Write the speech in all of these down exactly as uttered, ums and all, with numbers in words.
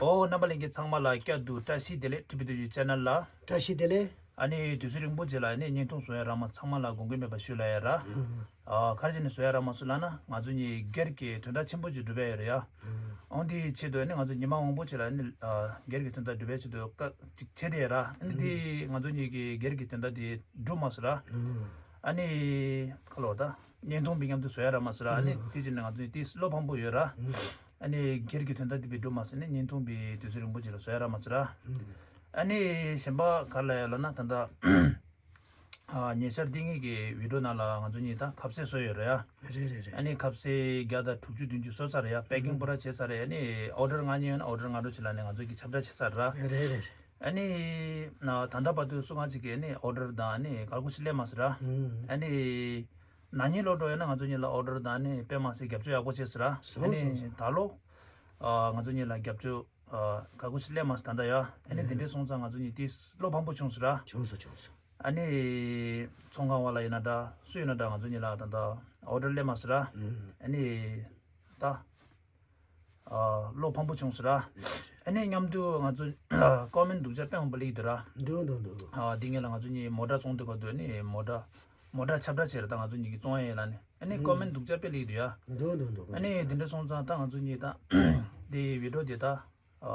ཨོ། རྣམ་པ་ལྷན་རྒྱས་ཚང་མ་ལ་བསྐྱར་དུ་བཀྲ་ཤིས་བདེ་ལེགས། ཊི་བི་ཏུ་ཡུ་ཆེ་ནལ་ལ། བཀྲ་ཤིས་བདེ་ལེགས། ཨ་ནི་དུས་ཚོད་རིང་པོ་རྗེས་ལ་ཨ་ནི་བརྙན་ཐུང་བཟོ་ཡ་རག་མ་སོང་། ཚང་མ་ལ་དགོངས་འགལ་མེད་པ་ཞུ་ལབ་ཡ་ར། ཨ། ག་རེ་བྱས་ནས་བཟོ་ཡ་རག་མ་སོང་ལབ་ན། ང་ཚོ་གཉིས་སྒེར་གྱི་དོན་དག་ཆེན་པོ་ཅིག་སྒྲུབ་ཡ་ཡོད་རེད་ཡ། ཨ། འོ་འདིའི་ཆེད་དུ་ཨ་ནི་ང་ཚོ་ཉི་མ་མང་པོ་ཅིག་ལ་ཨ་ནི་ཨ་སྒེར་གྱི་དོན་དག་སྒྲུབ་ཡ་ཆེད་དུ་བཀའ་ཅིག་བྱས་ཏེ་ཡ་ར། ཨ་ནི་འདི་ང་ཚོ་གཉིས་ཀྱི་སྒེར་གྱི་དོན་དག་དེ་འགྲུབ་མ་སོང་ར། ཨ་ནི་ཁ་ལོ་ད་བརྙན་ཐུང་བི་མཉམ་དུ་བཟོ་ཡ་རག་མ་སོང་ར། ཨ་ནི་དེ་བྱས་ནས་ང་ཚོ་གཉིས་དེ་བློ་ཕམ་པོ་ཡོད་ར། ཨ་ནི་སྒེར་གྱི་དོན་དག་དེ་བི་འགྲུབ་མ་སོང་ནས་བརྙན་ཐུང་བི་དུས་ཚོད་རིང་པོ་ཅིག་ལ་བཟོ་ཡ་རག་མ་སོང་ར། ཨ་ནི་གཞན་པ་ག་རེ་ལབ་ཡ་ལབ་ན། ད་ལྟ་ཨ་ཉེ་ཆར་འདི་ངེད་ཀྱི་བི་ཌི་ཡོ་ནང་ལ་ང་ཚོ་གཉིས་ད་ཁ་ཟས་བཟོས་ཡོད་རེད་ཡ། རེད་རེད་རེད། ཨ་ནི་ཁ་ཟས་བརྒྱ་དང་དྲུག་ཅུ་བདུན་ཅུ་བཟོས་ཚར་རེད་ཡ། པེ་ཀིང་པུ་ར་བྱས་ཚར་རེད། ཨ་ནི་ཨོ་ཌར་མངགས་མཁན་ཡོད་ན་ཨོ་ཌར་མངགས་རོགས་བྱེད་ལབ་ནས་ང་ཚོ་གིས་ཁྱབ་བསྒྲགས་བྱས་ཚར་ར། རེད་རེད་རེད། ཨ་ནི་ན་ད་ལྟ་བར་དུ་སུ་གང་ཅིག་གིས་ཨ་ནི་ཨོ་ཌར་དང་ཨ་ནི་ག་རེ་ཅིག་སླེབས་མ་སོང་ར། ཨ་ནི་ན་ནིང་ལོ་འགྲོ་ཡོད་ན་ང་ཚོ་གཉིས་ལ་ཨོ་ཌར་དང་ཨ་ནི་དཔེ་མ་སྲིད་རྒྱབ་སྐྱོར་ཡག་པོ་བྱས་སོང་ར། ཨ་ནི་ད་ལོ་ཨ་ང་ཚོ་གཉིས་ལ་རྒྱབ་སྐྱོར་ཨ་ག་རེ་ཅིག་སླེབས་མ་སོང་ད་ལྟ་ཡ། ཨ་ནི་དེ་འདྲས་སོང་ཙང་ང་ཚོ་གཉིས་དེ་བློ་ཕམ་པོ་བྱུང་སོང་ར། བྱུང་སོང་བྱུང་སོང་། ཨ་ནི་ཚོང་ཁང་བ་ལ་ཡིན་ན་འདྲ་སུ་ཡིན་ན་འདྲ་ང་ཚོ་གཉིས་ལ་ད་ལྟ་ཨོ་ཌར་སླེབས་མ་སོང་ར། ཨ་ནི་ད་ཨ་བློ་ཕམ་པོ་བྱུང་སོང་ར། ཨ་ནི་མཉམ་དུ་ང་ཚོ་ཀོ་མེན་ཊི་སྡུག་ཅག་དཔེ་མང་པོ་སླེབས་འདུག་ར། འདུག་འདུག་འདུག་ཨ་འདི་ངེད་ལ་ང་ཚོ་གཉིས་མོ་ཊ་བཙོང་དུས་སྐབས་དུ་ཨ་ནི་མོ་ཊ་མོ་ཊ་ཁྱབ་བསྒྲགས་བྱས་ར། ད་ང་ཚོ་གཉིས་ཀྱིས་བཙོང་ཡ་ཡིན་ལབ་ནས། ཨ་ནི་ཀོ་མེན་ཊི་སྡུག་ཅག་དཔེ་སླེབས་འདུག་ཡ། འདུག་འདུག་འདུག་ཨ་ནི་དེ་འདྲ་སོང་ཙང་ད་ང་ཚོ་གཉིས་ད་འདི་བི་ཌི་ཡོ་དེ་ད་ཨ་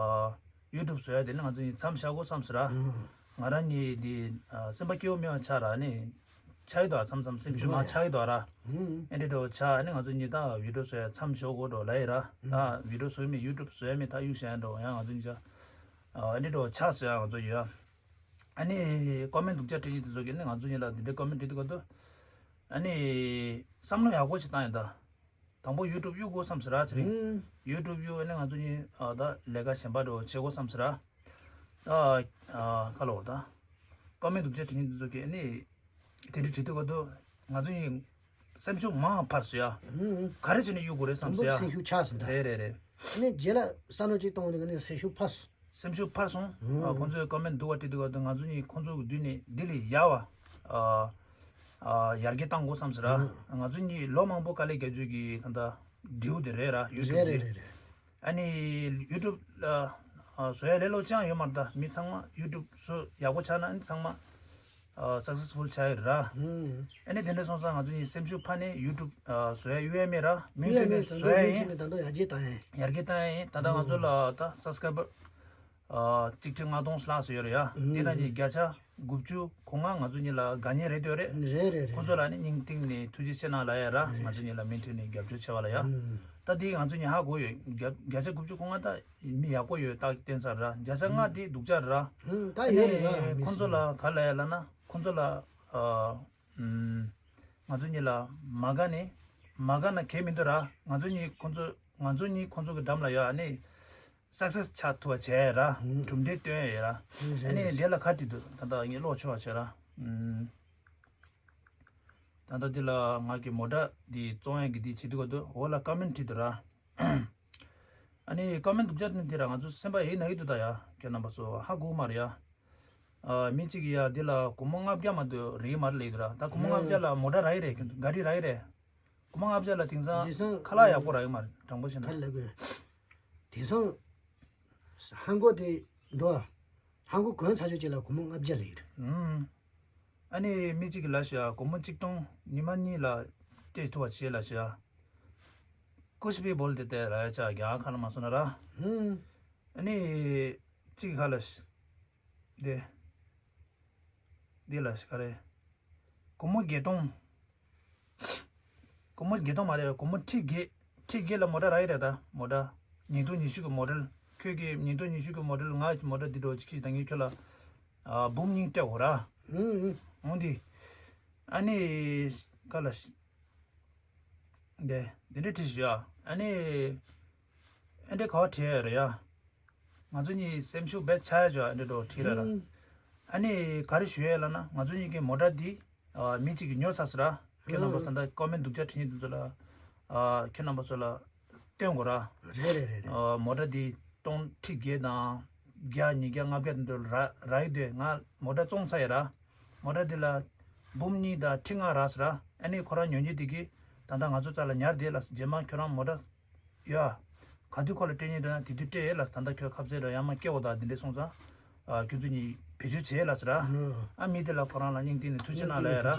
ཡུ་ཊུབ་བཟོ་ཡ་དེ་ནི་ང་ཚོ་གཉིས་མཚམས་བཞག་དགོས་བསམ་སོང་ར། ང་རང་གཉིས་དེ་ཨ་སེམས་པ་སྐྱིད་པོ་མེད་པ་ཆགས་ར། ཨ་ནི་ཆགས་ཀྱི་འདུག་ཨ། མཚམས་མཚམས་སེམས་ཤུགས་མར་ཆག་གི་འདུག་ཨ་ར། ཨ་འདི་འདྲ་ཆགས། ཨ་ནི་ང་ཚོ་གཉིས་ད་བི་ཌི་ཡོ་བཟོ་ཡ་མཚམས་འཇོག་དགོས་འགྲོ་ལབ་ཡ་ར། ད་བི་ཌི་ཡོ་བཟོ་ཡ་མེད། ཡུ་ཊུབ་བཟོ་ཡ་མེད། ད་གཡུག་བཞག་ཡ་འགྲོ་ཡ་ང་ཚོ་གཉིས་ཆགས། ཨ་འདི་འདྲ་ཆགས་སོང་ཡ་ང་ཚོ་ཡོད་ཨ། ཨ་ནི་ཀོ་མེན་ཊི་སྡུག་ཅག་བྲིས་མཁན་དེ་ཚོ་གིས་ནི་ང་ཚོ་གཉིས་ལ་འདི་འདྲའི་ཀོ་མེན་ཊི་བྲིས་དུས་སྐབས་དུ། ཨ་ནི་བསམ་བློ་ཡག་པོ་ཞིག་བཏང་ཡིན་ད། དང་པོ་ཡུ་ཊུབ་གཡུག་དགོས་བསམ་ཟེར་ར་ཚེ་རིང་། ཡུ་ཊུབ་གཡུག་ཨ་ནི་ང་ཚོ་གཉིས་ཨ་ད་ལས་ཀ་གཞན་པ་འདྲ་བོ་བྱེད་དགོས་བསམ་ཟེར་ར། ད་ཨ་ཁ་ལོ་ད། ཀོ་མེན་ཊི་སྡུག་ཅག་བྲིས་མཁན་དེ་ཚོ་གིས་ཨ་ནི་དེ་འདྲ་བྲིས་དུས་སྐབས་དུ་ང་ཚོ་གཉིས་སེམས་ཤུགས་མར་འཕར་སོང་ཡ། ག་རེ་བྱས་ནས་གཡུག་དགོས་རེད་བསམ་སོང་ཡ། སེམས་ཤུགས་ཆག་སོང་ད། རེད་རེད་རེད། ཨ་ནི་རྗེས་ལ་བསམ་བློ་ཅིག་གཏོང་དུས་ཨ་ནི་སེམས་ཤུགས་འཕར་སོང་། སེམས་ཤུགས་འཕར་སོང་། ཨ་ཁོང་ཚོས་ཀོ་མེན་ཊི་སྡུག་པ་བྲིས་དུས་སྐབས་དུ་ང་ཚོ་གཉིས་ཁོང་ཚོ་གི་མདུན་ནས་འདི་ལས་ཡག་པ་ཨ་ཨ་ཡར་རྒྱས་བཏང་དགོས་བསམ་ཟེར་ར། ང་ཚོ་གཉིས་ལོ་མང་པོ་དཀའ་ལས་བརྒྱབ་རྒྱུ་གི་ད་ལྟ་འབྲས་བུ་དེ་རེད་ར། ཡུ་ཊུབ་རེད་གི། རེད་རེད་རེད། ཨ་ནི་ཡུ་ཊུབ་ལ་ཨ་བཟོ་ཡ་ལས་སླ་པོ་ཅང་ཡོད་མ་རེད་ད། མི་ཚང་མ་ཡུ་ཊུབ་བཟོ་ཡག་པོ་ཆགས་ན་ཨ་ནི་ཚང་མ་ཨ་སག་སེ་སི་ཕུལ་ཆགས་ཡོད་ར། ཨ་ནི་དེ་འདྲ་སོང་ཙང་ང་ཚོ་གཉིས་སེམས་ཤུགས་འཕར་ནས་ཡུ་ཊུབ་ཨ་བཟོ་ཡ་གཡུག་ཡ་མེད་ར། མུ་མཐུད་ནས་བཟོ་ཡ་ཡིན། ད་ལྟ་ཡར་རྒྱས་བཏང་ཡ་ཡིན། ཡར་རྒྱས་བཏང་ཡ་ཡིན། ད་ལྟ་ང་ཚོ་ལ་ད་སབ་སི་ཀ་རའི་བར་ཨ་གཅིག་ཁྲི་ལྔ་སྟོང་ལྷག་ཙམ་ཡོད་རེད་ཡ། དེ་ནང་ནས་བརྒྱ་ཆ་དགུ་བཅུ་གོ་ལྔ་ང་ཚོ་གཉིས་ལ་དགའ་ཉེ་རེད་འདོད་རེད། རེད་རེད་རེད། ཁོང་ཚོ་ལ་ནི་སྙིང་གཏིང་ནས་ཐུགས་རྗེ་ཆེ་གནང་ལབ་ཡ་ར། ང་ཚོ་གཉིས་ལ་མུ་མཐུད་ནས་རྒྱབ་སྐྱོར་བྱས་པ་ལ་ཡ། ད་དེ་ང་ཚོ་གཉིས་ཧ་གོ་ཡོད། བརྒྱ་བརྒྱ་ཆ་དགུ་བཅུ་གོ་ལྔ་ད་མི་ཡག་པོ་ཡོད་རྟགས་བསྟན་ཚར་ར། བརྒྱ་ཆ་ལྔ་དེ་སྡུག་ཅག་རེད་ར། ད་ཡོད་རེད་ར། ཁོང་ཚོ་ལ་ག་ལབ་ཡ་ལབ་ན་ཁོང་ཚོ་ལ་ཨ་ང་ཚོ་གཉིས་ལ་མ་དགའ་ནས་མ་དགའ་ན་གལ་མི་འདུག་ར། ང་ཚོ་གཉིས་ཁོང་ཚོ་ང་ཚོ་གཉིས་ཁོང་ཚོ་གི་འགྲམ་ལ་ཡོད་ཨ་ནི། སག་སེ་སི་ཆགས་ཐུབ་པ་བྱས་ར། གྲུབ་འབྲས་སྟོན་ཡས་ར། ཨ་ནི་དེ་ལ་ཁ་བྲིས་འདུག་ད་ལྟ་ངས་ཀློག་ཆོག་པ་བྱས་ར། ད་ལྟ་འདི་ལ་ང་གི་མོ་ཊ་འདི་བཙོང་ཡས་ཀྱི་འདི་བྱེད་དུས་སྐབས་དུ་འོག་ལ་ཀོ་མེན་ཊི་བྲིས་འདུག་ར། ཨ་ནི་ཀོ་མེན་ཊི་སྡུག་ཅག་འདི་ར་ང་ཚོ་སེམས་པ་ཡིད་ན་ཡིད་དུ་ད་ཡ། ཁྱེད་རྣམ་པ་ཚོ་ཧ་གོ་མ་རེད་ཡ། ཨ་མི་གཅིག་གིས་ཡ་འདི་ལ་སྒོར་མོ་ལྔ་བརྒྱ་མ་གཏོགས་རག་གི་མ་རེད་ལབ་འདུག་ར། ད་སྒོར་མོ་ལྔ་བརྒྱ་ལ་མོ་ཊ་རག་གི་རེད། ག་རི་རག་གི་རེད། སྒོར་མོ་ལྔ་བརྒྱ་ལ་དེང་སང་དེང་སང་ཁ་ལག་ཡག་པོ་རག་གི་མ་རེད། དྲང་པོ་བཤད་ན། ག་རེ་ལབ་དགོས། དེང་སང་ཧང་གོ་དེ་འདུག་ཨ། ཧང་གོ་གོན་ཚར་ཆོག་ཅིག་ལ་སྒོར་མོ་ལྔ་བརྒྱ་རག་གི་རེད། ཨུམ། ཨ་ནི་མི་གཅིག་གིས་ལབ་ཤག་སྒོར་མོ་གཅིག་སྟོང་ཉི་མ་གཉིས་ལ་སྤྲད་ཐུབ་པ་བྱེད་ལབ་ཤག་ཀུ་ཤི་པི་བོལ་ཏེ་ཏེ་ར་ཡ་ཅག་རྒྱ་གར་ཁ་ལ་མ་སོང་ན་ར། ཨུམ། ཨ་ནི་གཅིག་གིས་ཁ་ལ་ཤ་དེ། འདི་ལ་ཤ་ག་རེ། སྒོར་མོ་བརྒྱད་སྟོང་། སྒོར་མོ་བརྒྱད་སྟོང་མ་རེད། སྒོར་མོ་ཁྲི་བརྒྱད། ཁྲི་བརྒྱད་ལ་མོ་ཊ་རག་གི་རེད་ད། མོ་ཊ་ཉིས་སྟོང་ཉི་ཤུ་གི་མོ་ཌེལ། ཁྱོད་ཀྱིས་ཉིས་སྟོང་ཉི་ཤུ་གི་མོ་ཌེལ་ང་གི་མོ་ཊ་འདི་འདྲ་བོ་ཅིག་ཁྱེར་ད་ངས་ཁྱོད་ལ་ཨ་འབུམ་གཉིས་སྤྲད་དགོས་ར། ཨུམ་ཨུམ། འོང་འདི། ཨ་ནི་ག་ལ་ཤ་འདི་འདི་འདྲ་བྲིས་ཤག་ཡ། ཨ་ནི་ཨ་འདྲ་ག་བ་བྲིས་ཡ་རེད་ཡ། ང་ཚོ་གཉིས་སེམས་ཤུགས་རྦད་ཆག་ཡ་ཅིག་ཨ་འདྲ་འདྲ་བོ་བྲིས་ར་ར། ཨུམ། ཨ་ནི་ག་རེ་ཞུ་ཡ་ལབ་ན་ང་ཚོ་གཉིས་ཀྱི་མོ་ཊ་འདི་ཨ་མི་གཅིག་གིས་ཉོས་ཚར་སོང་ར། ཁྱེད་རྣམ་པ་ད་ལྟ་ཀོ་མེན་ཊི་སྡུག་ཅག་བྲིས་མཁན་དེ་ཚོ་ལ་ཨ་ཁྱེད་རྣམ་པ་ཚོ་ལ་སྟོན་དགོས་ར། རེད་རེད་རེད་རེད། ཨ་མོ་ཊ་འདི་སྟོང་ཁྲི་བརྒྱད་དང་བརྒྱ་ཉིས་བརྒྱ་ལྔ་བརྒྱ་དེ་འདྲ་རག་རག་གི་འདུག་ང་མོ་ཊ་བཙོངས་ཚར་ཡ་ར། མོ་ཊ་འདི་ལ་འབུམ་གཉིས་དང་ཁྲི་ལྔ་རག་སོང་ར། ཨ་ནི་ཁོ་རང་ཉོ་མཁན་དེ་གིས་ད་ལྟ་ང་ཚོ་རྩ་ལ་ཉར་བསྡད་ལབ། རྗེས་མ་ཁྱོད་རང་མོ་ཊ་ཡ། ག་དུས་ཁོ་ལ་སྤྲད་སྙིང་འདོད་ན་དེ་དུས་སྤྲད་ལ། ད་ལྟ་ཁྱོད་ཁ་ཟས་ར་ཡར་མར་སྐྱེལ་འོ་ད་དེ་འདྲས་སོང་ཙང་། ཨ་ཁྱོད་ཚོ་གཉིས་བེད་སྤྱོད་བྱེད་ལ་ཟེར་ར། ཨ་མི་དེ་ལ་ཁོ་རང་ལ་སྙིང་གཏིང་ནས་ཐུགས་རྗེ་གནང་ལ་ཡ་ར།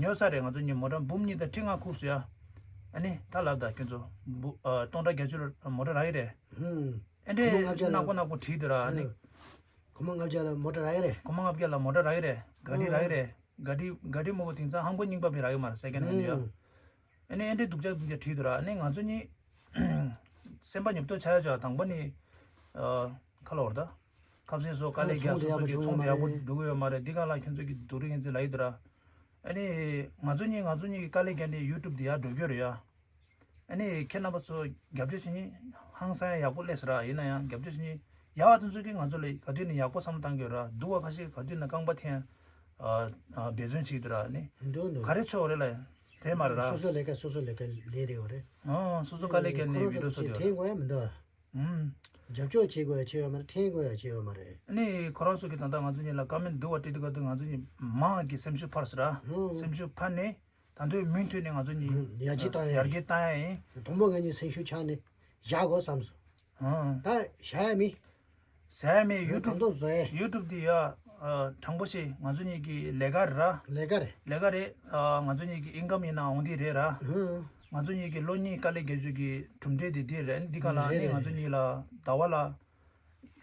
ཉོ་ས་རེད། ང་ཚོ་གཉིས་མོ་ཊ་འབུམ་གཉིས་དང་ཁྲི་ལྔ་ཁུག་སོང་ཡ། ཨ་ནི་ད་ལབ་ད་ཁྱོད་ཚོ་འབུ་ཨ་སྟོང་ཕྲག་བརྒྱད་ཅུ་ལ་མོ་ཊ་རག་གི་རེད། ཨ་འདྲས་ཁོ་མོ་ལྔ་བརྒྱ་ལ་ནག་པོ་ནག་པོ་བྲིས་འདུག་ར། ཨ་ནི་ཁོ་མོ་ལྔ་བརྒྱ་ལ་མོ་ཊ་རག་གི་རེད། ཁོ་མོ་ལྔ་བརྒྱ་ལ་མོ་ཊ་རག་གི་རེད། ག་རི་རག་གི་རེད། ག་རི་ག་རི་མོ་གོ་དེང་སང་ཧང་པོ་རྙིང་པ་མི་རག་གི་མ་རེད། སེ་ཀན་ཧན་ཡ། ཨ་ནི་ཨེ་འདྲས་སྡུག་ཅག་སྡུག་ཅག་བྲིས་འདུག་ར། ཨ་ནི་ང་ཚོ་གཉིས་སེམས་པ་ཉེས་པོ་ཆགས་ཡ་ཅག་དང་པོ་ནི། ཨ་ཁ་ལོ་བར་ད། ཁ་སེང་སོ་དཀའ་ལས་རྒྱག་སོ་སོ་གི་ཚོང་དེ་ཡག་པོ་འགྲོ་གི་ཡོད་མ་རེད། འདི་ག་ལ་ཁྱོད་ཚོ་གི་སྡུག་རུས་ཡིན་ཚེ་ལ་ཡི་འདུག་ར། ཨ་ནི་ང་ཚོ་གཉིས་ང་ཚོ་གཉིས་ཀྱི་དཀའ་ལས་བརྒྱབ་ནས་ཡུ་ཊུབ་འདི་ཡར་འགྲོ་གི་ཡོད་རེད་ཡ། ཨ་ནི་ཁྱེད་རྣམ་པ་ཚོ་རྒྱབ་སྐྱོར་བྱེད་མཁན་ཧང་སང་ཡག་པོ་སླེབས་སོང་ར། ཡིན་ན་ཡང་རྒྱབ་སྐྱོར་བྱེད་མཁན་ཡག་པ་དེ་ཚོ་གིས་ང་ཚོ་ལ་ག་དུས་ནས་ཡག་པོ་བསམ་བློ་བཏང་གི་ཡོད་ར། སྡུག་པ་ཁ་ཤས་ག་དུས་ནས་རྐང་པ་འཐེན། ཨ་ཨ་འབད་བརྩོན་བྱེད་ཀྱི་འདུག་ར། ཨ་ནི་འདུག་འདུག་ག་རེ་ཆོག་རེད་ལ། དེ་མ་རེད་ར། སོ་སོ་ལས་ཀ་སོ་སོ་ལས་ཀ་ལས་རེད་བ་རེད། ཨ་སོ་སོ་དཀའ་ལས་བརྒྱབ་ནས་ཁོ་རང་བི་ཌིའོ་ཚོ་བཟོ་དེ་འཐེན་དགོས་ཡ་མི་འདུག་ཨ། ཨུམ། རྒྱབ་སྐྱོར་བྱེད་དགོས་ཡ་བྱེད་ཡོད་མ་རེད། འཐེན་དགོས་ཡ་བྱེད་ཡོད་མ་རེད། ཨ་ནི་ཁོ་རང་ཚོ་གིས་ད་ལྟ་ང་ཚོ་གཉིས་ལ་ཀོ་མེན་ཊི་སྡུག་པ་སྤྲད་དུས་སྐབས་དུ་ང་ཚོ་གཉིས་མང་གི་སེམས་ཤུགས་འཕར་སོང་ར། ཨུམ། སེམས་ཤུགས་འཕར་ནས། ད་དུང་མུ་མཐུད་ནས་ང་ཚོ་གཉིས་ཡར་རྒྱས་བཏང་ཡ་ཡར་རྒྱས་བཏང་ཡ་ཡིན། དང་པོ་ང་གཉིས་སེམས་ཤུགས་ཆག་ནས་བཞག་དགོས་བསམ་སོང་། ཨང་། ད་བཞག་ཡ་མེད། ཟ་ཡ་མེད། ཡུ་ཊུབ། ད་དུང་བཟོ་ཡ། ཡུ་ཊུབ་འདི་ཡ། ཨ་དྲང་པོ་བཤད་ང་ཚོ་གཉིས་ཀྱི་ལས་ཀ་རེད་ར། ལས་ཀ་རེད། ལས་ཀ་རེད། ཨ་ང་ཚོ་གཉིས་ཀྱི་ཨིན་ཀམ་ཡིན་ནའང་འོང་འདི་རེད་ར། ཨང་། ང་ཚོ་གཉིས་ཀྱི་ལོ་གཉིས་དཀའ་ལས་བརྒྱབ་རྒྱུ་གི་གྲུབ་འབྲས་འདི་འདི་རེད། འདི་ག་ལ་རེད་ནི་རེད་ང་ཚོ་རེད། གཉིས་ལ་ཟླ་བ་ལ།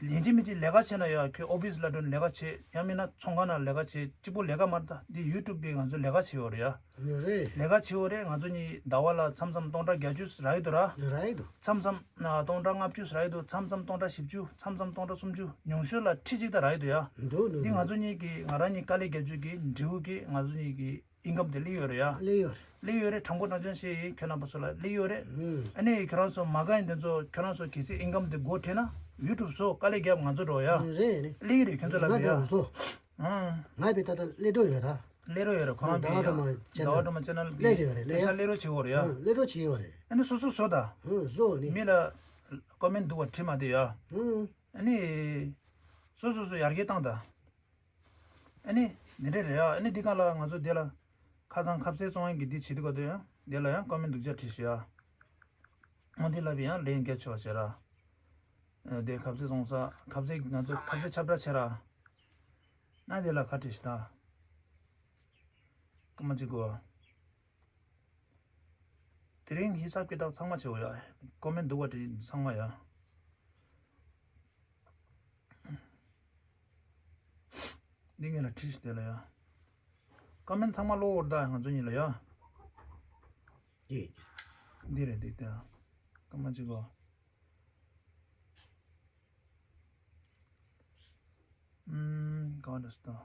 ཡིན་གཅིག་མིན་གཅིག་ལས་ཀ་བྱས་ན་ཡ། ཁྱོད་ཨོ་ཕི་སི་ལ་འགྲོ་ནས་ལས་ཀ་བྱེད། ཡང་མིན་ན་ཚོང་ཁང་ནང་ལས་ཀ་བྱེད། གཅིག་པོ་ལས་ཀ་མ་རེད་ད། འདི་ཡུ་ཊུབ་པས་ང་ཚོ་ལས་ཀ་བྱེད་ཡོད་རེད་ཡ། རེད། ལས་ཀ་བྱེད་ཡོད་རེད། ང་ཚོ་གཉིས་ཟླ་བ་ལ་མཚམས་མཚམས་སྟོང་ཕྲག་བརྒྱད་ཅུ་རག་གི་འདུག་ར། རག་གི་འདུག་མཚམས་མཚམས་ཨ་སྟོང་ཕྲག་ལྔ་བཅུ་རག་གི་འདུག་མཚམས་མཚམས་སྟོང་ཕྲག་བཞི་བཅུ། མཚམས་མཚམས་སྟོང་ཕྲག་སུམ་ཅུ། ཉུང་ཤོས་ལ་ཁྲི་གཅིག་ད་རག་གི་འདུག་ཡ། འདུག་འདུག་འདི་ང་ཚོ་གཉིས་ཀྱི་ང་རང་གཉིས་དཀའ་ལས་བརྒྱབ་རྒྱུ་གི་འབྲས་བུ་གི་ང་ཚོ་གཉིས་ཀྱི་ཨིན་ཀམ་དེ་སླེབས་ཡོད་རེད་ཡ། སླེབས་ཡོད་རེད། སླེབས་ཡོད་རེད། དྲང་པོ་དྲང་བཞག་བཤད་ཡིན། ཁྱོད་རྣམ་པ་ཚོ་ལ་སླེབས་ཡོད་རེད། ཨུམ། ཨ་ནི་ཁྱོད་རང་ཚོ་མ་དགའ་ཡིན་དེ་ཚོ་ཁྱོད་རང་ཚོ་གལ་སྲིད་ཨིན་ཀམ་དེ་སྒོ་ཕྱེ་ན་ཡུ་ཊུབ་བཟོ། དཀའ་ལས་རྒྱབ། ང་ཚོ་འགྲོ་ཡ། ཨུམ། རེད་རེད། སླེབས་ཀྱི་རེད་ཁྱོད་ཚོ་ལ། ང་ཡ། འགྲོ་བཟོ། ཨུམ། ང་བི་ད་ལྟ་སླེབས་འགྲོ་ཡོད་ར། སླེབས་འགྲོ་ཡོད་རེད། ཁོ་རང་བི་ཟླ་བ་ཡ། སྒྲོལ་མ་ཆེ་ཟླ་བ་ནལ། སྒྲོལ་མ་ཆེ་ནལ་ལ་སླེབས་ཡོད་རེད། སླེབས་ཡ། སླེབས་འགྲོ་བྱེད་ཡོད་རེད་ཡ། ཨུམ། སླེབས་འགྲོ་བྱེད་ཡོད་རེད། ཨ་ནི་སོ་སོ་བཟོ་ད། ཨུམ། བཟོ་ནི། མི་ལ་ཀོ་མེན་ཊི་སྡུག་པ་བྲིས་མ་བསྡད་ཡ། ཨུམ། ཨ་ནི་སོ་སོ་སོ་ཡར་རྒྱས་བཏང་ད། ཨ་ནི་འདི་འདྲ་རེད་ཡ། ཨ་ནི་འདི་ག་ལ་ང་ཚོ་འདི་ལ་ཁ་སང་ཁ་ཟས་བཙོང་ཡག་གི་འདི་བྱེད་དུས་ག་དུས་ཡང་འདི་ལ་ཡང་ཀོ་མེན་ཊི་སྡུག་ཅག་བྲིས་ཤག་ཡ། འོ་འདི་ལ་བི་ཡང་ལན་རྒྱག་ཆོག་ཟེར་ར། ཨ་འདི་ཁ་ཟས་བཙོང་ས། ཁ་ཟས་ང་ཚོ་ཁ་ཟས་ཁྱབ་བསྒྲགས་བྱེད་ར། ན་འདི་ལ་ཁ་བྲིས་ཤག་ད། སྐར་མ་གཅིག་གོ། དེ་རིང་ཧི་སབ་ཀི་ཏབ་ཚང་མ་བྱེད་འོ་ཡ། ཀོ་མེན་ཊི་སྡུག་པ་བྲིས་ཚང་མ་ཡ། འདི་ངེད་ལ་བྲིས་ཤིག་དེ་ལ་ཡ། ཀོ་མེན་ཊི་ཚང་མ་ཀློག་འོར་ད་ང་ཚོ་གཉིས་ལ་ཡ། ཡེ། འདི་རེད་འདི་དེ། སྐར་མ་གཅིག་གོ། ཨུམ། གང་འདྲ་སྟོ།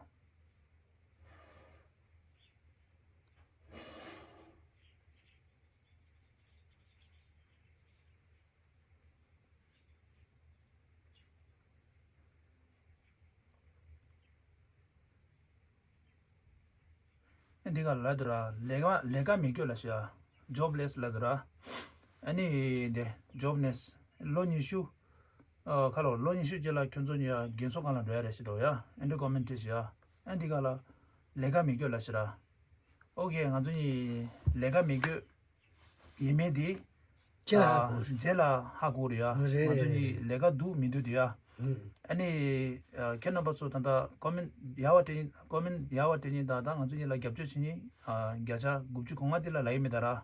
འདི་ག་ལ་དུ་ར། ལས་ཀ་ལས་ཀ་མེད་རྒྱུ་ལ་ཤ། ཇོབ་ལེ་སི་ལ་དུ་ར། ཨ་ནི་འདི་ཇོབ་ནེ་སི། ལོ་ཉི་ཤུ། ཨ་ཁ་ལོ་ལོ་ཉི་ཤུ་རྗེས་ལ་ཁྱོད་ཚོ་གཉིས་ཡ་རྒན་གསོ་ཁང་ལ་འགྲོ་ཡ་རེད་ཞེས་འགྲོ་ཡ། ཨ་འདི་ཀོ་མེན་ཊི་བྲིས་ཤག་ཡ། ཨ་འདི་ག་ལ་ལས་ཀ་མེད་རྒྱུ་ལ་ཤ་ར། ཨོ་ཁེ། ང་ཚོ་གཉིས་ལས་ཀ་མེད་རྒྱུ། ཡིན་མིན་དེ། ཁྱེད་ལ་ཧ་གོ། ཨ་རྗེས་ལ་ཧ་གོ་རེད་ཡ། རེད་རེད། ང་ཚོ་གཉིས་ལས་ཀ་འདུག་མི་འདུག་དེ་ཡ། ཨ་ནི་ཨ་ཁྱེད་རྣམ་པ་ཚོ་ད་ལྟ་ཀོ་མེན་ཡག་པ་སྤྲད་མཁན། ཀོ་མེན་ཡག་པ་སྤྲད་མཁན་དང་ད་ང་ཚོ་གཉིས་ལ་རྒྱབ་སྐྱོར་བྱེད་མཁན་ཨ་བརྒྱ་ཆ་དགུ་བཅུ་གོ་ལྔ་དེ་ལ་ལབ་ཡོད་མེད་ད་ར། ཨ་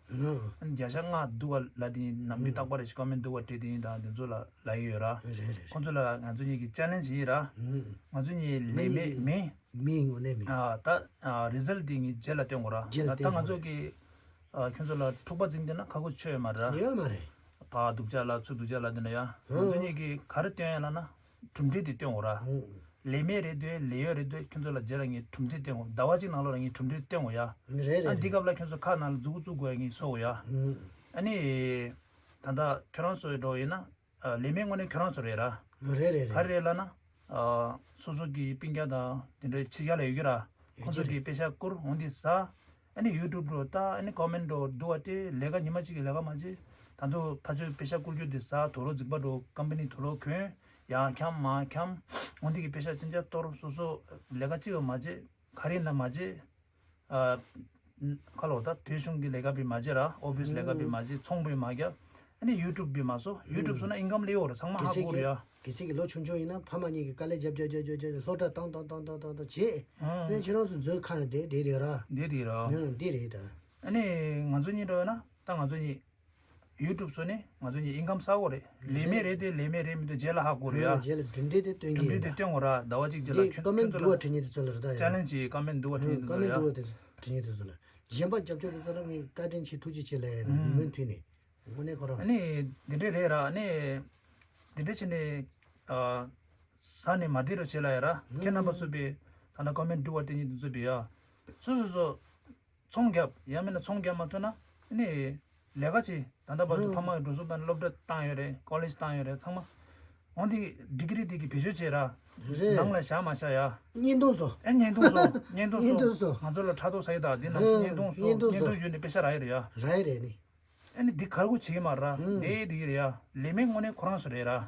ནི་བརྒྱ་ཆ་ལྔ་འདུག་ག་ལབ་དེ་ཡིན། ནམ་རྒྱུན་རྟག་པར་རེ་ཞིག་ཀོ་མེན་འདུག་ག་སྤྲད་དེ་ཡིན་དང་དེ་ཚོ་ལ་ལབ་ཡོད་ར། རེད་རེད། ཁོང་ཚོ་ལ་ང་ཚོ་གཉིས་ཀྱི་ཅེ་ལེན་ཇི་ཡིན་ར། ང་ཚོ་གཉིས་ལས་མེད་མིན། མིའི་ངོ་ནས་མིན། ཨ་ད་ཨ་རི་ཛལ་ཊི་དེ་ངས་རྗེས་ལ་སྟོན་དགོས་ར། རྗེས་ལ་ད་ད་སྟོན་ང་ཚོ་དགོས་ར། གི་ཨ་ཁྱོད་ཚོ་ལ་འཁྲུག་པ་འཛིང་བསྡད་ན་ཁག་པོ་ཆོད་ཡོད་མ་རེད་ར། ཡོད་མ་རེད། ཕར་སྡུག་ཅག་ལབ་ཚུར་སྡུག་ཅག་ལབ་བསྡད་ན་ཡ། ང་ཚོ་ཨང་། གཉིས་ཀྱིས་ག་རེ་སྟོན་ཡ་ལབ་ན་གྲུབ་འབྲས་དེ་སྟོན་དགོས་ར། ཨང་། ལས་མེད་རེད་འདོད་ལས་ཡོད་རེད་འདོད་ཁྱོད་ཚོ་ལ་རྗེས་ལ་ངས་གྲུབ་འབྲས་སྟོན་དགོས། ཟླ་བ་གཅིག་ནང་ལོགས་ལ་ངས་གྲུབ་འབྲས་སྟོན་དགོས་ཡ། རེད་རེད་ཨ་འདི་རེད། སྐབས་ལ་ཁྱོད་ཚོ་ཁ་ནང་ལ་མཛུ་གུ་བཙུགས་དགོས་ཡ་ངས་བཟོ་དགོས་ཡ། ཨང་། ཨ་ནི། ད་ལྟ་ཁྱོད་རང་ཚོ་འགྲོ་ཡིན་ན། ལས་མེད་དངོས་གནས་ཁྱོད་རང་ཚོ་རེད་ར། རེད་རེད་རེད། ག་རེ་རེད་ལབ་ན། སོ་སོ་གི་སྤུན་ཀྱག་དང་དེ་འདྲའི་ཕྱི་རྒྱལ་ལ་ཡོད་ཀྱི་ར། ཡོད་ཀྱི་རེད། ཁོང་ཚོ་གིས་པེ་ཤ་བསྐུར་འོང་དེ་ཟ། ཨ་ནི་ཡུ་ཊུབ་འགྲོ་ལྟ། ཨ་ནི་ཀོ་མེན་འགྲོ་འདུག་བ་དེ་ལས་ཀ་ཉི་མ་གཅིག་གི་ལས་ཀ་མ་བྱེད། ད་དུང་ཕར་ཚུར་པེ་ཤ་བསྐུར་རྒྱུ་དེ་ཟ། དུག་ལོག་རྫིག་པ་འགྲོ་ཀམ་པ་ནི་དུག་ལོག་གོན། ཡར་འཁྱམ་མར་འཁྱམ། འོང་དེ་གི་པེ་ཤ་ཅན་ཅག་གཏོར། སོ་སོ་ལས་ཀ་གཅིག་ཡང་མ་བྱེད། ག་རེ་ཡིན་ན་མ་བྱེད། ཨ་ཁ་ལོ་ད་བོད་གཞུང་གི་ལས་ཀ་བི་མ་བྱེད་ར། ཨོ་ཕི་སི་ལས་ཀ་བི་མ་བྱེད། ཚོང་བི་མ་རྒྱབ། ཨ་ནི་ཡུ་ཊུབ་བི་མ་སོ་ཡུ་ཊུབ་སོ་ན་ཨིན་ཀམ་ལེགས་ཡོད་རེད། ཚང་མ་ཧ་གོ་རེད་ཡ། གལ་སྲིད་ཀྱི་ལོ་ཆུང་ཆུང་ཡིན་ན་ཕ་མ་གཉིས་ཀྱིས་དཀའ་ལས་རྒྱབ་རྒྱབ་རྒྱབ་རྒྱབ་རྒྱབ་སློབ་གྲྭ་བཏང་བཏང་བཏང་བཏང་བཏང་བཏང་བྱས། ཨ་ནི་ཁྱེད་རང་ཚོ་མཛོད་ཁ་ནས་བསྡད་བསྡད་རེད་ར། བསྡད་བསྡད་ར། ཨ་འདི་རེད་ད། ཨ་ནི་ང་ཚོ་གཉིས་འགྲོ་ཡོད་ན་ད་ང་ཚོ་གཉིས་ཡུ་ཊུབ་སོ་ནས་ང་ཚོ་གཉིས་ཨིན་ཀམ་བསགས་ཡོད་རེད། ལས་མེད་རེད་དེ་ལས་མེད་རེད་མི་འདུག་རྗེས་ལ་ཧ་གོ་རེད་ཡ། རྗེས་ལ་གྲུབ་འབྲས་དེ་སྟོན་གྱི་གྲུབ་འབྲས་ཡིན་དེ་ད། སྟོན་དགོས་ར། ཟླ་བ་གཅིག་རྗེས་ལ་འདི་ཁྱོད་ཀ་མེན་ཁྱོད་ཚོ་འདུག་བ་ལ་བྲིས་མཁན་དེ་ཚོ་ལ་རེད་ད་ཡ། ཅེ་ལེན་ཇི་ཀ་མེན་འདུག་བ་བྲིས་མཁན་དེ་ཚོ་ལ་ཡ། ཀ་མེན་འདུག་བ་དེ་བྲིས་མཁན་དེ་ཚོ་ལ་གཞན་པ་རྒྱབ་སྐྱོར་དེ་ཚོ་ལ་ངས་བཀའ་དྲིན་ཆེ་ཐུགས་རྗེ་ཆེ་ལབ་ཡ་ཡིན། མུ་མཐུད་ནས། དངོས་གནས་ཁོ་རང་། ཨ་ནི་འདི་འདྲས་རེད་ར། ཨ་ནི་འདི་འདྲས་བྱས་ནས་ཨ་ཟ་ནས་མ་བསྡད་རོགས་བྱེད་ལ་ཡ་ར། ཁྱེད་རྣམ་པ་ཚོ་པའི་ད་ལྟ་ཀོ་མེན་འདྲི་བ་དེ་གཉིས་དེ་ཚོ་པའི་ཡ། སོ་སོ་སོ་ཚོང་རྒྱབ་ཡང་མིན་ན་ཚོང་རྒྱབ་མ་ཐུབ་ན་ཨ་ནི་ལས་ཀ་བྱེད། ད་ལྟ་བར་དུ་ཕ་མ་གི་འགྲོ་སོང་བཏང་ནས་སློབ་གྲྭ་བཏང་ཡོད་རེད། ཀོ་ལེཇ་བཏང་ཡོད་རེད་ཚང་མ། འོན་ཏེ་ཌི་གི་རི་དེ་གི་བེད་སྤྱོད་བྱེད་ར། རེད། ནང་ལ་བཞག་མ་བཞག་ཡ། བརྙན་ཐུང་བཟོ། ཨེ་བརྙན་ཐུང་བཟོ། བརྙན་ཐུང་བཟོ། བརྙན་ཐུང་བཟོ། ང་ཚོ་ལ་ཕྲག་དོག་ཟ་ཡི་ད་འདི་ནང་བཞིན་བརྙན་ཐུང་བཟོ། བརྙན་ཐུང་བཟོ། བརྙན་ཐུང་བརྗོད་ནས་པེ་ཤ་རག་ཡི་རེད་ཡ། རག་ཡི་རེད་ནི། ཨ་ནི་འདི་གར་གོ་བྱེད་ཀྱི་མ་རེད་ར། ཨང་། དེ་འདི་གི་རེད་ཡ། ལས་མེད་དངོས་གནས་ཁོ་རང་ཚོ་རེད་ར།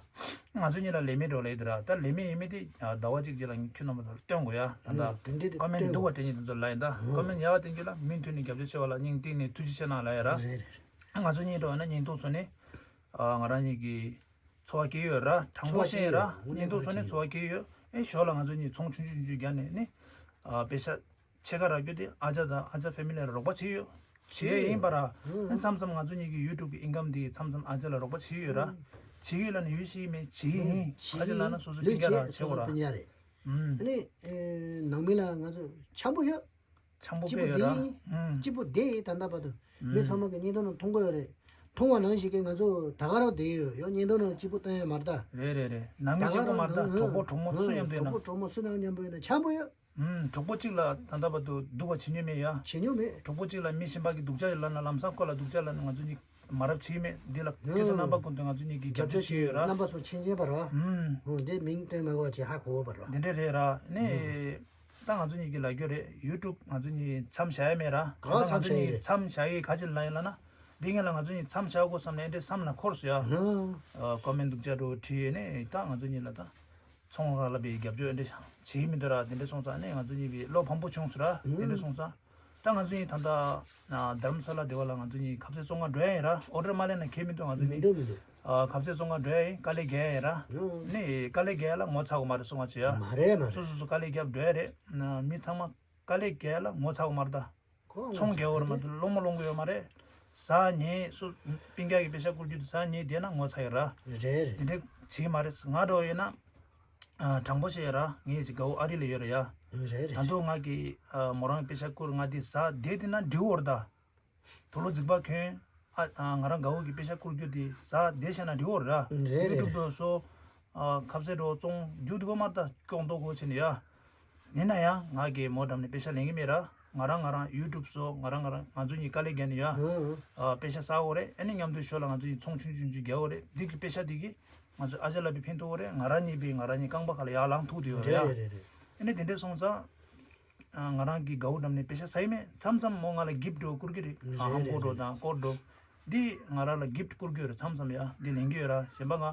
ང་ཚོ་གཉིས་ལ་ལས་མེད་འགྲོ་ལས་འདི་ར། ད་ལས་མེད་ཡིན་མིན་དེ་ཟླ་བ་གཅིག་རྗེས་ལ་ངས་ཁྱོད་རྣམ་པ་ཚོ་ལ་སྟོན་དགོས་ཡ། ད་ལྟ་ཨང་། གྲུབ་འབྲས་དེ་ཀོ་མེན་སྟོན་འདུག་བ་དྲན་གྱི་འདུག་ཚོ་ལ་ཡིན་ད། ཨང་། ཀོ་མེན་ཡག་བ་དྲན་གྱི་ལ་མུ་མཐུད་ནས་རྒྱབ་སྐྱོར་བྱེད་པ་ལ་སྙིང་གཏིང་ནས་ཐུགས་རྗེ་ཆེ་གནང་ལ་ཡ་ར། རེད་རེད། ང་ཚོ་གཉིས་འགྲོ་ཡ་ན་བརྙན་ཐུང་བཟོ་ནས་ང་རང་གཉིས་ཀྱི་འཚོ་བ་སྐྱེལ་ཡོད་ར། དྲང་པོ་བཤད་ཡ་ར། བརྙན་ཐུང་བཟོ་ནས་འཚོ་བ་སྐྱེལ་ཡོད། ཨེ་ཞོར་ལ་ང་ཚོ་གཉིས་ཚོང་ཆུང་ཆུང་ཆུང་རྒྱག་ནས་ནི་ཨ་པེ་ཤ་ཕྱེད་ཀ་རག་རྒྱུ་དེ་ཨ་ཅག་དང་ཨ་ཅག་ཕེ་མི་ལི་ལ་རོགས་པ་བྱེད་ཡོད། བྱེད་ཡ་ཡིན་པ་ར། ཨ་མཚམས་མཚམས་ང་ཚོ་གཉིས་ཀྱི་ཡུ་ཊུབ་ཀྱི་ཨིན་ཀམ་དེ་མཚམས་མཚམས་ཨ་ཅག་ལ་རོགས་པ་བྱེད་ཡོད་ར། བྱེད་ཡོད་ལ་ནི་ཡོད་ཤེས་མེད་བྱེད་ཡིན། ཨ་ཅག་ལ་ན་སོ་སོ་སྤུན་ཀྱག་ར་བྱེད་དགོས་ར། ཨ་ནི་ནང་མི་ལ་ང་ཚོ་འཆམ་པོ་ཡོད། འཆམ་པོ་དཔེ་ཡོད་ར། གཅིག་པོ་བསྡད་ཡིན་ད་ལྟ་བར་དུ། མི་ཚང་མ་གི་བརྙན་ཐུང་ནང་མཐོང་གི་ཡོད་རེད། མཐོང་བ་ནང་བཞིན་གི་ང་ཚོ་ད་ག་རང་བསྡད་ཡོད་ཡོད་བརྙན་ཐུང་ནང་གཅིག་པོ་བསྟན་ཡོད་མ་རེད་ད། རེད་རེད་རེད། ནང་མི་གཅིག་པོ་མ་རེད་ད། གྲོགས་པོ་གྲོགས་མོ་སུ་མཉམ་དུ་ཡིན་ན། གྲོགས་པོ་གྲོགས་མོ་སུ་དང་མཉམ་པོ་ཡིན་ན་འཆམ་པོ་ཡོད། ཨུམ། གྲོགས་པོ་གཅིག་ལ་ད་ལྟ་བར་དུ་སྡུག་པ་བྱེད་མྱོང་མེད་ཡ། བྱེད་མྱོང་མེད། གྲོགས་པོ་གཅིག་ལ་མི་གཞན་པ་གི་སྡུག་ཅག་ཡོད་ལབ་ན་ལམ་སང་ཁོ་ལ་སྡུག་ཅག་ལབ་ན་ང་ཚོ་གཉིས་མ་རབས་བྱེད་མེད་འདི་ལ་ཁྱོད་ཚོ་རྣམ་པ་ཀུན་ཏུ་ང་ཚོ་གཉིས་ཀྱི་རྒྱབ་སྐྱོར་བྱེད་ཡོད་ར། རྣམ་པ་ཚོ་ཆེན་ཆེན་པ་ར། ཨུམ། འོ་འདི་མིང་བཏོན་མ་དགོས་པ་བྱས་ཧ་གོ་བ་ར། འདི་འདྲ་རེད་ར། ནི་ད་ང་ཚོ་གཉིས་ཀྱི་ལབ་རྒྱུ་རེད། ཡུ་ཊུབ་ང་ཚོ་གཉིས་མཚམས་བཞག་ཡ་མེད་ར། ག་ང་ཚོ་མཚམས་བཞག་ཡ་གཉིས་རེད། མཚམས་བཞག་ཡ་ག་ཅི་ལབ་ཡིན་ལབ་ན། འདི་ངེད་ལ་ང་ཚོ་གཉིས་མཚམས་བཞག་དགོས་བསམ་ནས་འདི་བསམ་ལ་འཁོར་སོང་ཡ། ཨུམ། ཨ་ཀོ་མེན་སྡུག་ཅག་འགྲོ་བྲིས་ཡས་ནི་ད་ང་ཚོ་གཉིས་ལ་ད། ཚོང་ཁང་ལ་བའི་རྒྱབ་སྐྱོར་འདི་བྱེད་ཀྱི་མི་འདུག་ར། དེ་འདྲ་སོང་ཙང་ནས་ང་ཚོ་གཉིས་པའི་བློ་ཕམ་པོ་བྱུང་སོང་ར། དེ་འདྲ་སོང་ཙང་། ད་ང་ཚོ་གཉིས་ད་ལྟ་རྡ་རམ་ས་ལ་སྡེ་བ་ལ་ང་ཚོ་གཉིས་ཁ་ཟས་བཙོང་ག་འགྲོ་ཡ་ཡིན་ར། ཨོ་ཌར་མ་ལེན་ན་ཁེལ་མི་འདུག་ང་ཚོ་མི་གཉིས། འདུག་མི་འདུག་ཨ་ཁ་ཟས་བཙོང་ག་འགྲོ་ཡ་ཡིན། དཀའ་ལས་རྒྱག་ཡ་ཡིན་ར། ཨོ། ནས་དཀའ་ལས་རྒྱག་ཡ་ལ་ངོ་ཚ་དགོས་མ་རེད་སོང་བ་བྱེད་ཡ། མ་རེད་མ་རེད། སོ་སོ་སོ་དཀའ་ལས་རྒྱབ་འགྲོ་ཡ་རེད། ན་མི་ཚང་མ་དཀའ་ལས་རྒྱག་ཡ་ལ་ངོ་ཚ་དགོས་མ་རེད་ད། ཁོ་ཚོང་རྒྱག་ཡོད་མ་གཏོགས་སློང་མོ་སློང་གི་ཡོད་མ་རེད། ཟ་ཉལ་སུ་སྤུན་ཀྱག་གི་པེ་ཤ་བསྐུར་རྒྱུ་དེ་ཟ་ཉལ་བསྡད་ན་ངོ་ཚ་ཡོད་ར། རེད་རེད། དེ་འདྲ་བྱེད་ཀྱི་མ་རེད། ང་འདྲ་བོ་ཡིན་ན་ཨ་དྲང་པོ་བཤད་ཡོད་ར། ངའི་ཅིག་དགའ་བོ་ཨ་རི་ལ་ཡོད་ར་ཡ། རེད་རེད། ད་དུང་ང་གི་ཨ་མོ་རང་པེ་ཤ་བསྐུར་ང་དེ་ཟ་བསྡད་དེ་ན་འགྲིག་གོ་ར་ད། དུག་ལོག་རྫིག་པ་གྱོན། ཨ་ཨ་ང་རང་དགའ་བོ་གི་པེ་ཤ་བསྐུར་རྒྱུ་དེ་ཟ་བསྡད་བྱས་ན་འགྲིག་གོ་ར། རེད་རེད། ཡུ་ཊུབ་དུ་སོ། ཨ་ཁ་ཟས་འདྲ་བོ་བཙོང་རྒྱུ་འདུག་གོ་མ་རེད་ད། སྐྱོང་ཏོག་གོ་བྱས་ནས་ཡ། ཡིན་ན་ཡང་ང་གིས་མོ་འགྲམ་ནས་པེ་ཤ་ལེན་གྱི་མེད་ར། ང་རང་ང་རང་ཡུ་ཊུབ་བཟོ། ང་རང་ང་རང་ང་ཚོ་གཉིས་དཀའ་ལས་རྒྱག་ནས་ཡ། ཨ་པེ་ཤ་བསགས་ཡོད་རེད། ཨ་ནི་མཉམ་དུ་ཞོར་ལ་ང་ཚོ་གཉིས་ཚོང་ཆུང་ཆུང་ཆུང་རྒྱག་ཡོད་རེད། འདི་གི་པེ་ཤ་འདི་གིས་ང་ཚོ་ཨ་ཅག་ལགས་པའི་ཕན་ཐོགས་ཡོད་རེད། ང་རང་གཉིས་པའི་ང་རང་གཉིས་རྐང་པ་ཁ་ལ་ཡར་ལངས་ཐུབ་བསྡད་ཡོད་རེད་ཡ། རེད་རེད་རེད། ཨ་ནི་དེ་འདྲ་སོང་ཙང་། ཨ་ང་རང་གི་དགའ་བོ་འགྲམ་ནས་པེ་ཤ་ཟ་ཡི་མེད། མཚམས་མཚམས་མོ་ང་ལ་གིཕ་འདྲ་བོ་བསྐུར་གྱི་རེད། རེད་ཨ་ཧམ་རེད་གོ་འདྲ་རེད། བོ་དང་སྐོར་འདྲ་བོ། འདི་ང་རང་ལ་གིཕ་བསྐུར་གྱི་ཡོད་རེད། མཚམས་མཚམས་ཡ་འདི་ལེན་གྱི་ཡོད་ར། གཞན་པ་ང་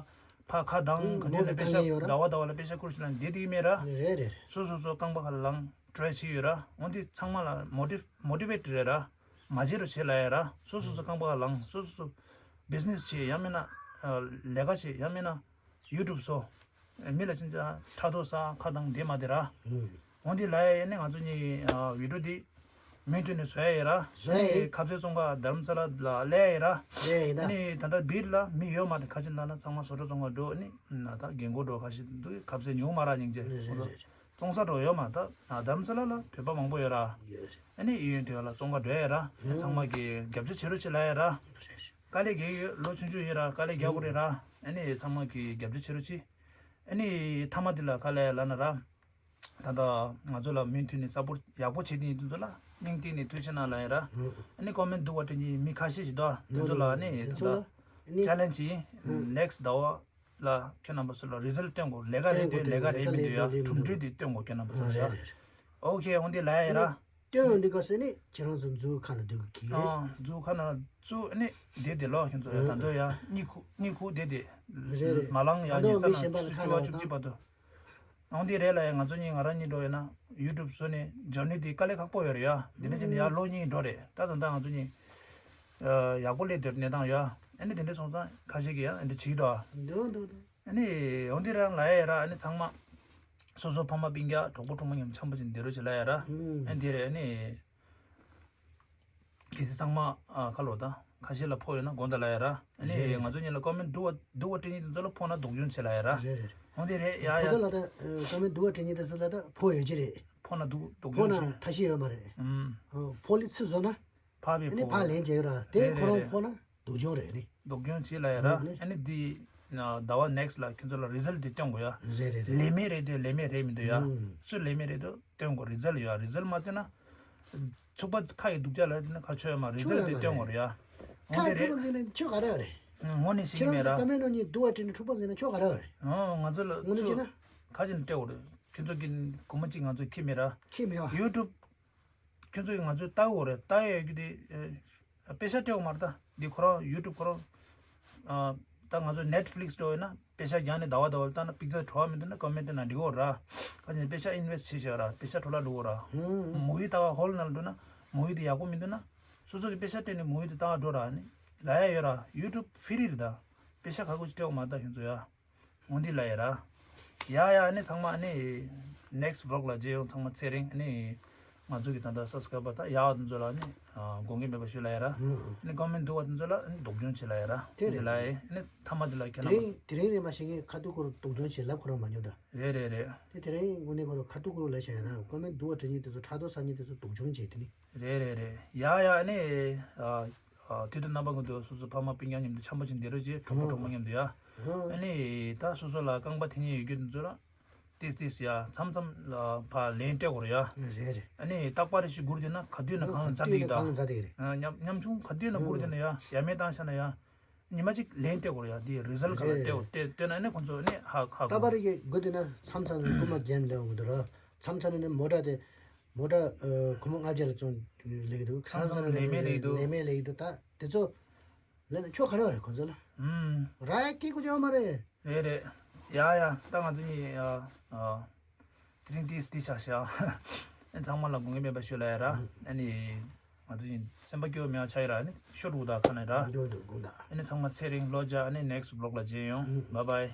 ཕ་ཁ་དང་ག་ནས་ལ་པེ་ཤ་ཟླ་བ་ཟླ་བ་ལ་པེ་ཤ་བསྐུར་ཞིག་ལ་འདི་དེ་གི་མེད་ར། རེད་རེད། སོ་སོ་སོ་རྐང་པ་ཁ་ལ་ལངས་ཊི་རའེ་བྱེད་ཡོད་ར། འོ་འདི་ཚང་མ་ལ་མོ་ཊི་མོ་ཊི་ཝེཊ་རེད་ར། མ་བྱེད་རོགས་བྱེད་ལབ་ཡ་ར། སོ་སོ་སོ་རྐང་པ་ཁ་ལངས། སོ་སོ་སོ་བི་ཛི་ནེ་སི་བྱེད། ཡང་མིན་ན་ལས་ཀ་བྱེད། ཡང་མིན་ན་ཡུ་ཊུབ་བཟོ། མི་ལ་ཅི་འདྲ་ཕྲག་དོག་ཟ་ཁ་དང་འདི་མ་དེ་ར། འོ་འདི་ལ་ཡ་ནི་ང་ཚོ་གཉིས་ཨ་བི་ཌི་ཡོ་འདི་མུ་མཐུད་ནས་བཟོ་ཡ་ཡིན་ར། བཟོ་ཡ་ཡིན། ཁ་ཟས་བཙོང་ག་རྡ་རམ་ས་ལ་ལ་སླེབས་ཡ་ཡིན་ར། སླེབས་ཡ་ཡིན་ད། ཨ་ནི་ད་ལྟ་བིར་ལ་མི་ཡོད་མ་རེད། ཁ་ཅིག་ལབ་ན་ཚང་མ་བཟོ་གྲྭ་བཙོང་ག་འགྲོ། ཨ་ནི་ན་ད་རྒན་གོག་འགྲོ་ཁ་ཤས་འདུག་ཁ་ཟས་ཉོ་མ་རག་སྙིང་རྗེ། རེད་རེད་རེད། བཙོང་ས་འགྲོ་ཡོད་མ་ད། རྡ་རམ་ས་ལ་ལ་བོད་པ་མང་པོ་ཡོད་ར། ཡོད་རེད། ཨ་ནི་ཡིན་ཡོད་དུས་ལ་བཙོང་ག་འགྲོ་ཡ་ར། ཨ་ཚང་མ་གི་རྒྱབ་སྐྱོར་བྱེད་རོགས་བྱེད་ལབ་ཡ་ར། རེད་རེད། དཀའ་ལས་རྒྱག་ཡོད། ལོ་ཆུང་ཆུང་ཡིན་ར། དཀའ་ལས་རྒྱག་དགོས་རེད་ར། ཨ་ནི་ཚང་མ་གི་རྒྱབ་སྐྱོར་བྱེད་རོགས་གྱིས། ཨ་ནི་མཐའ་མ་འདི་ལ་ག་ལ་ལབ་ན་ར། ད་ལྟ་ང་ཚོ་ལ་མུ་མཐུད་ནས་སཔོར་ཡག་པོ་བྱེད་དེ་ཡིན་དུས་ཚོད་ལ་སྙིང་གཏིང་ནས་ཐུགས་རྗེ་གནང་ལབ་ཡ་ར། ཨ་ནི་ཀོ་མེན་སྡུག་པ་སྤྲད་མཁན་མི་ཁ་ཤས་ཤིག་འདུག་དེ་ཚོ་ལ་ཨ་ནི་ད་ལྟ་ཅེ་ལེན་ཇི་ཡིན། ནེག་སི་ཊི་ཟླ་བ་ལ་ཁྱོད་རྣམ་པ་ཚོ་ལ་རི་ཛལ་ཊི་སྟོན་དགོས། ལས་ཀ་རེད་འདུག་ལས་ཀ་རེད་མི་འདུག་ཡ། གྲུབ་འབྲས་དེ་སྟོན་དགོས་ཁྱོད་རྣམ་པ་ཚོ་ལ་ཡ། ཨོ་ཁེ། འོ་འདི་ལབ་ཡ་ར། སྟོན་འོ་འདི་ག་ཟེར་ནི་ཁྱེད་རང་ཚོ་མཛོད་ཁང་ལ་སྡོད་དགོས་ཀྱི་རེད། ཨ་མཛོད་ཁང་ལ་བཙུགས་ནི་བསྡད་དེ་ལོ་ཁྱེད་ཚོ་ཡ་ད་འདོད་ཡ་གཉིད་ཁུག་གཉིད་ཁུག་བསྡད་དེ། རེད་རེད། མ་ལངས་ཡ། ད་ཉི་ཤུ་རྩ་བཞི་བཅུ་བཅུ་བ་བཅུ་གཅིག་བར་དུ། འོ་འདི་རེད་ལ་ཡ། ང་ཚོ་གཉིས་ང་རང་གཉིས་འགྲོ་ཡོད་ན་ཡུ་ཊུབ་བཟོ་ནས་འཇོར་ནི་དེ་དཀའ་ལས་ཁག་པོ་ཡོད་རེད་ཡ། འདི་འདྲ་བྱས་ནས་ཡ་ལོ་གཉིས་འགྲོ་རེད། ད་ད་ལྟ་ང་ཚོ་གཉིས་ཡག་པོ་སླེབས་བསྡད་གནས་སྟངས་ཡོད། ཨ་ ཨ་ནི་དེ་འདྲ་སོང་ཙང་ཁ་ཤས་ཀྱིས་ཡང་ཨ་འདྲ་བྱེད་ཀྱི་འདུག་ཨ། འདུག་འདུག་འདུག་ཨ་ནི་འོ་འདི་རང་ལབ་ཡ་ཡ་ར། ཨ་ནི་ཚང་མ་སོ་སོ་ཕ་མ་སྤུན་ཀྱག་གྲོགས་པོ་གྲོགས་མོ་མཉམ་འཆམ་པོ་བྱས་བསྡད་རོགས་བྱེད་ལབ་ཡ་ར། ཨ་ནི་དེ་རེད། ཨ་ནི་གལ་སྲིད་ཚང་མ་ཨ་ཁ་ལོ་ད་ཁ་ཤས་ལ་ཕོག་ཡོད་ན་དགོངས་དག་ལབ་ཡ་ར། ཨ་ནི་རེད་རེད། ང་ཚོ་གཉིས་ལ་ཀོ་མེན་སྡུག་པ་སྡུག་པ་སྤྲད་མཁན་དེ་ཚོ་ལ་ཕོག་ན་སྡུག་སྦྱོང་བྱེད་ལབ་ཡ་ར། རེད་རེད། འོ་དེ་རེད་ཡ་ཡ། ཁོ་ཚོ་ལ་ད་ཀོ་མེན་སྡུག་པ་སྤྲད་མཁན་དེ་ཚོ་ལ་ད་ཕོག་ཡོད་ཀྱི་རེད། ཕོག་ན་སྡུག་སྡུག་ཕོག་སྦྱོང་ན་བྱེད། ཐབས་ཤེས་ཡོད་མ་རེད། ཨུམ། ཕོག་ལས་ཚུད་བཟོ་ན། ཕར་བས་ཨ་ནི་ཕར་ལན་འཇལ་ར་དེ་ཁོ་རང་ཕོག་ན་སྡུག་སྦྱོང་རེད་ནི། སྡུག་སྦྱོང་བྱེད་ལ་ཡ་ར། ཨ་ནི་འདི་ཟླ་བ་ནེག་སི་ལ་ཁྱོད་ཚོ་ལ་རི་ཛལ་འདི་སྟོན་དགོས་ཡ། རེད་རེད་རེད། ལས་མེད་རེད་དུས་ལས་མེད་རེད་མི་འདུག་ཡ། སུ་ལས་མེད་རེད་དུས་སྟོན་དགོས། རི་ཛལ་ཡོད་ཡ། རི་ཛལ་མ་སྟོན་ན་ཚུགས་པ་ཁ་ཡི་སྡུག་ཅག་ལ་དེ་ན་ཁ་ཆོད་ཡ་མ། རི་ཆོད་ཛལ་ཡ་འདི་མ་སྟོན་དགོས་རེད་ཡ། འོན་ཁ་ཏེ་ཁྲོ་རེད། པོ་འཛིན་ནས་ཆོད་ག་རེ་རེད། དངོས་གནས་ཤེས་ཀྱི་ཁྱེད་རང་མེད་ར། ཚོ་ཀ་མེན་ནོ་གཉིས་སྡུག་པ་དྲན་ནས་འཁྲུག་པ་འཛིན་ན་ཆོག་ག་རེ་རེད། ཨོ་ང་ཚོ་ལ་དངོས་གནས་ཚུ་བྱས་ན། ཁ་ཅིག་ནས་སྤྲད་དགོས་རེད། ཁྱོད་ཚོ་གི་གོ་མ་གཅིག་ང་ཚོ་ཁྱི་མེད་ར། ཁྱི་མེད་བ། ཡུ་ཊུབ། ཁྱོད་ཚོ་གི་ང་ཚོ་ལྟ་གི་ཡོད་རེད། ལྟ་ཡ་ཡོད་རྒྱུ་དེ་ཨེ། པེ་ཤ་སྤྲད་དགོས་མ་རེད་ད། འདི་ཁོ་རང་ཡུ་ཊུབ་ཁོ་རང་ཨ། ད་ང་ཚོ་ནེཊ་ཕི་ལིག་སི་འགྲོ་ཡོད་ན་པེ་ཤ་རྒྱག་ནས་ཟླ་བ་ཟླ་བ་ལ་བལྟས་ན་པིག་ཙར་བྲོ་བ་མི་འདུག་ན་ཀོ་མེན་ཊི་ནང་འབྲི་དགོས་ར། ཁ་ཅིག་ནས་པེ་ཤ་ཨིན་ཝེ་སི་ཊི་བྱེད་ཤག་ར། པེ་ཤ་འཕྲོ་བརླག་འགྲོ་གི་ར། མུ་བི་ལྟ་ག་ཧོལ་ནང་ལ་འགྲོ་ན་མུ་བི་དེ་ཡག་པོ་མི་འདུག་ན། སོ་སོ་གི་པེ་ཤ་སྤྲད་ནས་མུ་བི་དེ་ལྟ་ག་འགྲོ་ར། ནི་ལབ་ཡ་ཡོད་ར། ཡུ་ཊུབ་ཕི་རི་རེད་ད། པེ་ཤ་ཁ་ཁུ་ཅིག་སྤྲད་དགོས་མ་རེད་ད་ཁྱོད་ཚོ་ཡ། འོ་འདི་ལབ་ཡ་ར། ཡ་ཡ། ཨ་ནི་ཚང་མ་ཨ་ནི་ནེག་སི་བི་ལོག་ལ་མཇལ་ཡོང་། ཚང་མ་ཚེ་རིང་། ཨ་ནི་ང་ཚོ་གི་ད་ལྟ་སབ་སི་ཀ་རའི་བར་ད་ཡག་པ་དེ་ཚོ་ལ་ཨ་ནི་དགོངས་འགལ་མེད་པ་ཞུ་ལབ་ཡ་ར། ཨ་ནི་ཀོ་མེན་ཊི་སྡུག་པ་དེ་ཚོ་ལ་ཨ་ནི་སྡུག་སྦྱོང་བྱེད་ལབ་ཡ་ར། དེ་རེད། འདི་ལབ་ཡ། ཨ་ནི་མཐའ་མ་དེ་ལ་ཁྱེད་རང་། དེ་རིང་དེ་རིང་རེད་མ་ཤེས་ངས་ཁ་ཐུག་ཁོ་རང་སྡུག་སྦྱོང་བྱེད་ལབ་ཁོ་རང་མ་མྱོང་ད། རེད་རེད་རེད། དེ་དེ་རིང་དངོས་གནས་ཁོ་རང་ཁ་ཐུག་ཁོ་རང་ལབ་བཞག་ཡ་ར། ཀོ་མེན་སྡུག་པ་དྲན་མཁན་དེ་ཚོ་ཕྲག་དོག་ཟ་མཁན་དེ་ཚོ་སྡུག་སྦྱོང་བྱེད་དེ་ནི། རེད་རེད་རེད། ཡ་ཡ། ཨ་ནི་ཨ། ཨ། དུས་དང་རྣམ་པ་ཀུན་ཏུ་སོ་སོ་ཕ་མ་སྤུན་ཀྱག་མཉམ་དུ་འཆམ་པོ་བྱས་བསྡད་རོགས་བྱེད། གྲོགས་པོ་གྲོགས་མོ་མཉམ་དུ་ཡ། ཨ་ནི་ད་སོ་སོ་ལ་རྐང་པ་འཐེན་མཁན་ཡོད་རྒྱུ་དེ་ཚོ་ལ་ཏིས་ཏིས་ཡ་མཚམས་མཚམས་ལ་ཕར་ལན་སྤྲད་དགོས་རེད་ཡ། རེད་རེད། ཨ་ནི་རྟག་པར་ཞིག་སྒུར་བསྡད་ན་ག་དུས་ན་གང་ལ་འཛའ་བསྡད་ཀྱི་ད། གང་ལ་འཛའ་བསྡད་ཀྱི་རེད། ཨ། ཉམ་ཉམ་ཆུང་ག་དུས་ན་སྒུར་བསྡད་ན་ཡ། ཡ་མེད་བཏང་བཞག་ན་ཡ། ཉི་མ་གཅིག་ལན་སྤྲད་དགོས་རེད་ཡ། དེ་རི་ཛལ་ག་ལ་རེད། སྤྲད་དགོས། སྤྲད་སྤྲད་ན་ནི་ཁོང་ཚོ་ནི་ཧ་ཧ་རྟག་པར་གི་སྒུར་བསྡད་ན་མཚམས་མཚམས་ལ་རྐུན་མ་རྒྱན་ལེན་འོང་གི་འདུག་ར། མཚམས་མཚམས་ནས་ནི་མོ་ཊ་དེ། མོ་ཊ་ཨ། སྒོར་མོ་ལྔ་བརྒྱ་ལ་བཙོང་ལེན་གྱི་འདུག་མཚམས་མཚམས་ལས་མེད་ལེན་གྱི་འདུག་ལས་མེད་ལེན་གྱི་འདུག་ད་དེ་ཚོ་ལེན་ན་ཆོག་ག་རེ་བ་རེད་ཁོང་ཚོ་ལ། ཨུམ། ར་ཡ་སྐད་ཁུ་ཅོ་མ་རེད། རེད་རེད། ཡ་ཡ། ད་ང་ཚོ་གཉིས་ཡ། ཨ། དེ་རིང་ཏིས་ཏིས་ཆགས་ཤག་ཨ་ནི་ཚང་མ་ལ་དགོངས་འགལ་མེད་པ་ཞུ་ལབ་ཡ་ར། ཨ་ནི་ང་ཚོ་གཉིས་སེམས་པ་སྐྱོ་མེད་པ་ཆགས་ཡ་ར། ཨ་ནི་ཤོ་འགྲོ་ད་ཁ་ནས་ར། འགྲོ་འགྲོ་དགོངས་དག་ཨ་ནི་ཚང་མ་ཚེ་རིང་བློ་རྒྱ། ཨ་ནི་ནེག་སི་བི་ལོག་ལ་མཇལ་ཡོང་། བའི་བའི།